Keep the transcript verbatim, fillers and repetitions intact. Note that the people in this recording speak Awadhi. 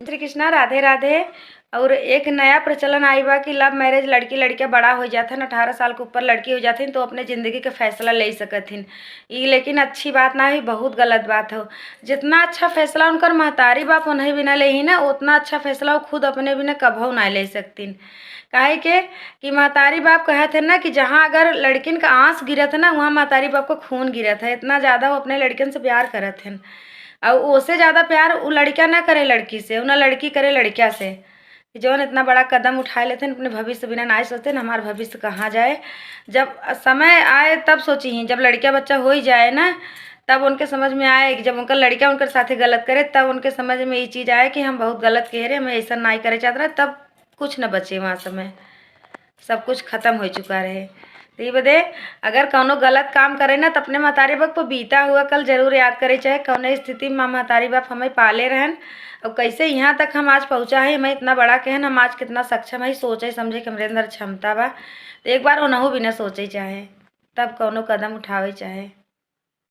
श्री कृष्णा, राधे राधे। और एक नया प्रचलन आई बा कि love marriage, लड़की लड़किया बड़ा हो जात हन, अठारह साल के ऊपर लड़की हो जात हन, तो अपने जिंदगी के फैसला ले सकत हिन। ई लेकिन अच्छी बात ना है, बहुत गलत बात हो। जितना अच्छा फैसला उनकर महतारी बाप उन्हें बिना ले ही ना, उतना अच्छा फैसला वो खुद अपने बिना कभो ना ले सकतीन। काहे के कि महतारी बाप कहत है ना कि जहाँ अगर लड़किन का आंस गिरत है ना, वहाँ महतारी बाप का खून गिरत है। इतना ज़्यादा वो अपने लड़किन से प्यार करत हैं। और ओसे ज़्यादा प्यार उ लड़का ना करे लड़की से, उ ना लड़की करे लड़का से। कि जौन इतना बड़ा कदम उठाए लेते हैं, अपने भविष्य बिना ना सोचते हैं, हमारा भविष्य कहाँ जाए। जब समय आए तब सोची ही, जब लड़का बच्चा हो ही जाए ना, तब उनके समझ में आए कि जब उनका लड़का उनकर साथे गलत करे, तब उनके समझ में ये चीज़ आए कि हम बहुत गलत कह रहे, हमें ऐसा ना करे चाहत रहे, तब कुछ न बचे वहाँ समय, सब कुछ खत्म हो चुका रहे। तो ये बदे अगर कौनो गलत काम करे ना, तो अपने महतारी बाप को बीता हुआ कल जरूर याद करे, चाहे कौने स्थिति में महतारी बाप हमें पाले रहन और कैसे यहाँ तक हम आज पहुँचा है, हमें इतना बड़ा कहन, हम आज कितना सक्षम है, सोचे समझे कि हमरे अंदर क्षमता बा। तो एक बार उनहू बिना सोचे चाहे, तब कौनो कदम उठावे चाहे।